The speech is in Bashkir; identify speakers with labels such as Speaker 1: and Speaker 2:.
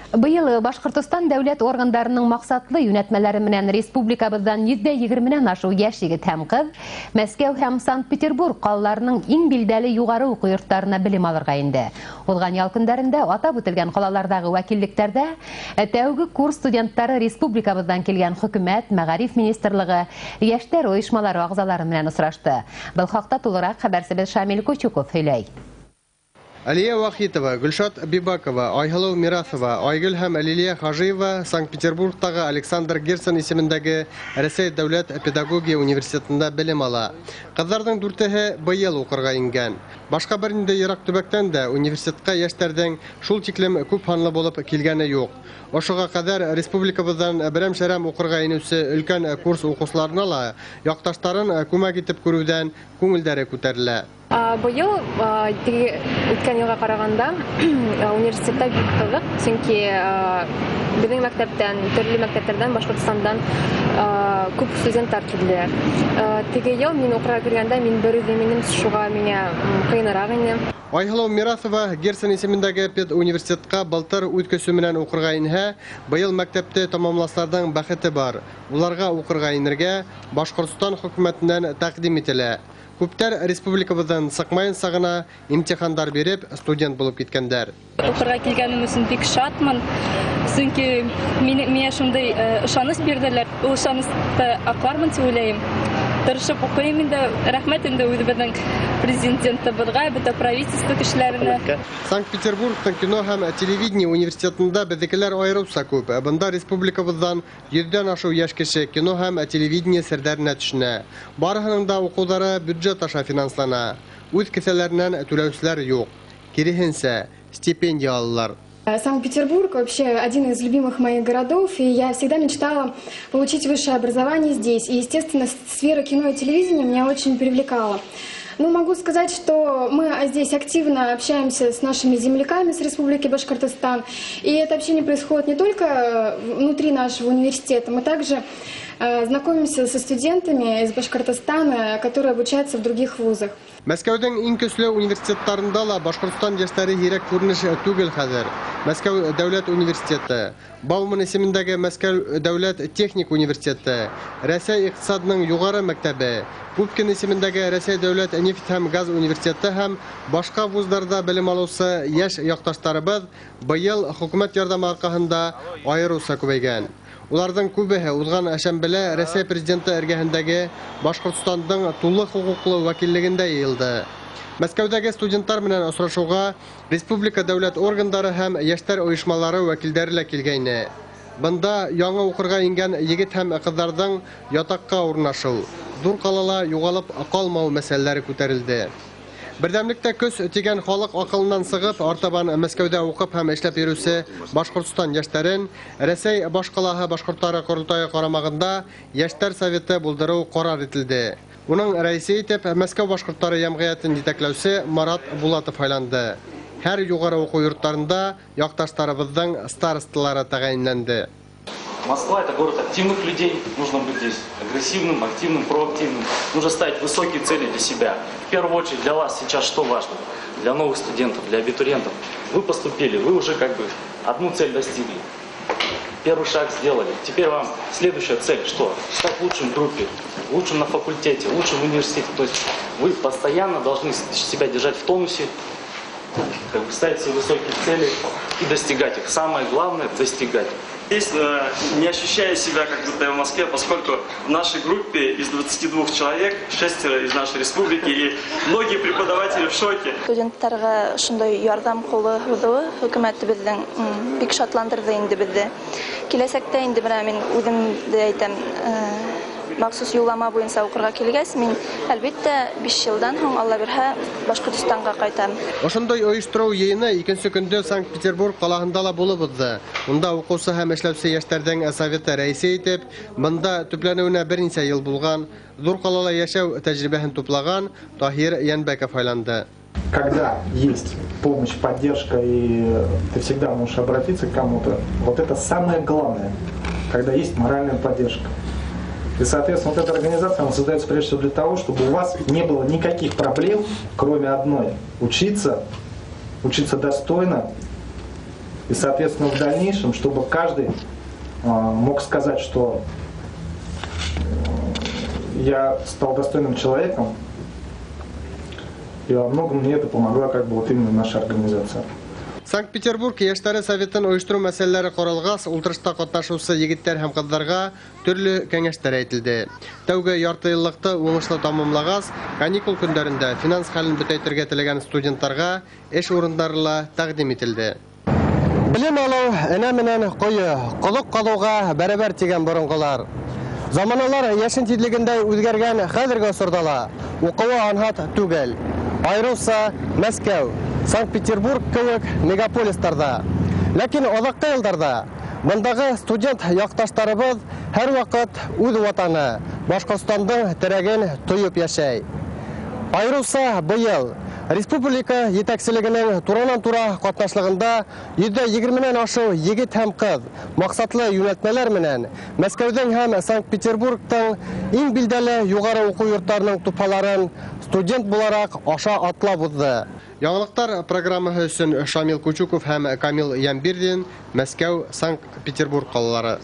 Speaker 1: Быйыл Башҡортостан дәүләт органдарының маҡсатлы йүнәтмәләре менән республикабыҙҙан 120-нән ашыу йәш егет һәм ҡыҙ Мәскәү һәм Санкт-Петербург ҡалаларының иң билдәле юғары уҡыу йорттарына белем алырға инде. Уҙған ял көндәрендә атап үтелгән ҡалаларҙағы вәкиллектәрҙә тәүге курс студенттары республикабыҙҙан килгән хөкүмәт, мәғариф министрлығы, йәштәр ойошмалары ағзалары менән осрашты. Был хаҡта тулыраҡ хәбәрсебеҙ Шамил Кучуков һөйләй.
Speaker 2: Алия Вахитова, Гөлшат Бибакова, Айһылыу Мираҫова, Айгөл һәм Лилия Хажиева Санкт-Петербургтағы Александр Герцен исемендәге Рәсәй дәүләт педагогия университетында белем ала. Ҡыҙҙарҙың дүртеһе быйыл уҡырға ингән. Башҡа бер ниндәй йыраҡ төбәктән дә университетҡа йәштәрҙең шул тиклем күп һанлы булып килгәне юҡ. Ошоға ҡәҙәр республикабыҙҙан берәм-сәрәм уҡырға инеүсе өлкән курс уҡыусыларына ла яҡташтарын күмәк итеп күреүҙән күңелдәре күтәрелә.
Speaker 3: Быйыл үткән йылға ҡарағанда университетта бик ҡыҙыҡ, сөнки беҙҙең мәктәптән, төрлө мәктәптәрҙән, Башҡортостандан күп студенттар килделәр. Теге йыл мин уҡырға килгәндә мин бер үҙем инем, шуға миңә ҡыйыныраҡ ине.
Speaker 2: Айһылыу Мираҫова Герцен исемендәге педуниверситетҡа былтыр үҙ көсө менән уҡырға инһә, быйыл мәктәпте тамамлаусыларҙың бәхете бар. Уларға уҡырға инергә Башҡортостан хөкүмәтенән тәҡдим ителә. Күптәр республикабыҙҙан сыҡмайынса ғына имтихандар биреп студент булып киткәндәр.
Speaker 4: Уҡырға килгәнем өсөн бик шатмын, сөнки миңә шундай ышаныс бирҙеләр. Ул ышанысты аҡлармын тип уйлайым. Тырышып уҡыйым инде. Рәхмәт инде үҙебеҙҙең президентыбыҙға, бөтә правительство кешеләренә.
Speaker 2: Санкт-Петербургтың кино һәм телевидение университетында беҙҙекеләр айырыуса күп. Бында республикабыҙҙан 100-дән ашыу йәш кеше кино һәм телевидение серҙәренә төшөнә. Барыһының да уҡыуҙары бюджет аша финанслана. Үҙ кеҫәләренән түләүселәр юҡ. Киреһенсә, стипендия алалар.
Speaker 5: Санкт-Петербург вообще один из любимых моих городов, и я всегда мечтала получить высшее образование здесь. И, естественно, сфера кино и телевидения меня очень привлекала. Ну, могу сказать, что мы здесь активно общаемся с нашими земляками с Республики Башкортостан. И это общение происходит не только внутри нашего университета, мы также знакомимся со студентами из Башкортостана, которые обучаются в других вузах.
Speaker 2: Мәскәүҙең иң көслө университеттарында ла Башҡортостан йәштәре һирәк күренеш түгел хәҙер. Мәскәү дәүләт университеты, Бауман исемендәге Мәскәү дәүләт техник университеты, Рәсәй иҡтисадының юғары мәктәбе, Пупкин исемендәге Рәсәй дәүләт нефть һәм газ университеты һәм башҡа вуздарҙа белем алыусы йәш яҡташтарыбыҙ быйыл хөкүмәт ярҙамы арҡаһында айырыуса күбәйгән. Уларҙың күбеһе уҙған шәмбелә Рәсәй президенты эргәһендәге Башҡортостандың тулы хоҡуҡлы вәкиллегендә йыйылды. Мәскәүҙәге студенттар менән осрашыуға республика дәүләт органдары һәм йәштәр ойошмалары вәкилдәре лә килгәйне. Бында яңы уҡырға ингән егет һәм ҡыҙҙарҙың ятаҡҡа урынлашыу, ҙур ҡалала юғалып ҡалмау мәсьәләләре күтәрелде. Берҙәмлектә көс тигән халыҡ аҡылынан сығып, артабан Мәскәүҙә уҡып һәм эшләп йөрөүсе Башҡортостан йәштәрен Рәсәй баш ҡалаһы башҡорттары ҡоролтайы ҡарамағында Йәштәр советы булдырыу ҡарар ителде. Уның рәйесе итеп Мәскәү башҡорттары йәмғиәтен етәкләүсе Марат Булатов һайланды. Һәр юғары уҡыу йорттарында яҡташтарыбыҙҙың старосталары тәғәйенләнде.
Speaker 6: Москва – это город активных людей, нужно быть здесь агрессивным, активным, проактивным. Нужно ставить высокие цели для себя. В первую очередь для вас сейчас что важно? Для новых студентов, для абитуриентов. Вы поступили, вы уже как бы одну цель достигли. Первый шаг сделали. Теперь вам следующая цель что? Стать лучшим в группе, лучшим на факультете, лучшим в университете. То есть вы постоянно должны себя держать в тонусе, как бы ставить себе высокие цели и достигать их. Самое главное – достигать.
Speaker 7: Здесь не ощущаю себя, как будто я в Москве, поскольку в нашей группе из 22 человек, 6 из нашей республики, и многие преподаватели в шоке.
Speaker 8: Студенттарға шундай ярҙам ҡулы һуҙыуы хөкүмәтебеҙҙең бик шатландырҙы инде беҙҙе. Киләсәктә инде бына мин үҙем дә әйтәм, махсус юллама буйынса уҡырға килгәс, мин әлбиттә 5 йылдан һуң Алла бирһә Башҡортостанға ҡайтам.
Speaker 2: Ошондай ойоштороу йыйыны икенсе көндө Санкт-Петербург ҡалаһында ла булып уҙҙы. Унда уҡыусы һәм эшләүсе йәштәрҙең советы рәйесе итеп, бында төпләнеүенә бер нисә йыл булған, ҙур ҡалала йәшәү тәжрибәһен туплаган Таһир Йәнбәков һайланды.
Speaker 9: Когда есть помощь, поддержка, и ты всегда можешь обратиться к кому-то, вот это самое главное, когда есть моральная поддержка. И, соответственно, вот эта организация, она создается прежде всего для того, чтобы у вас не было никаких проблем, кроме одной. Учиться, учиться достойно И, соответственно, в дальнейшем, чтобы каждый мог сказать, что я стал достойным человеком, и во многом мне это помогла как бы вот именно наша организация.
Speaker 2: Санкт-Петербург йәштәре советын ойоштороу мәсьәләләре ҡаралғас, ултырышта ҡатнашыусы егеттәр һәм ҡыҙҙарға төрлө кәңәштәр әйтелде. Тәүге ярты йыллыҡты уңышлы тамамлағас, каникул көндәрендә финанс хәлен бөтәйтергә теләгән студенттарға эш урындары ла тәҡдим ителде. Белем алыу энә менән ҡойо, ҡоҙоҡ ҡаҙыуға бәрәбәр тигән боронғолар. Заманалар йәшен тиҙлегендә үҙгәргән хәҙерге осорҙа ла уҡыуы анһат түгел. Айырыуса Мәскәү, Санкт-Петербург кеүек мегаполистарҙа. Ләкин аҙаҡҡы йылдарҙа бындағы студент яҡташтарыбыҙ һәр ваҡыт үҙ ватаны Башҡортостандың терәген тойоп йәшәй. Айырыуса быйыл республика етәкселегенең туранан-тура ҡатнашлығында 120-нән ашыу егет һәм ҡыҙ маҡсатлы йүнәлтмәләр менән Мәскәүҙең һәм Санкт-Петербургтың иң билдәле юғары уҡыу йорттарының тупһаларын студент булараҡ аша атлап уҙҙы. Яңылыҡтар программаһы өсөн Шамил Кучуков һәм Камил Ямбирҙин, Мәскәү, Санкт-Петербург ҡалалары.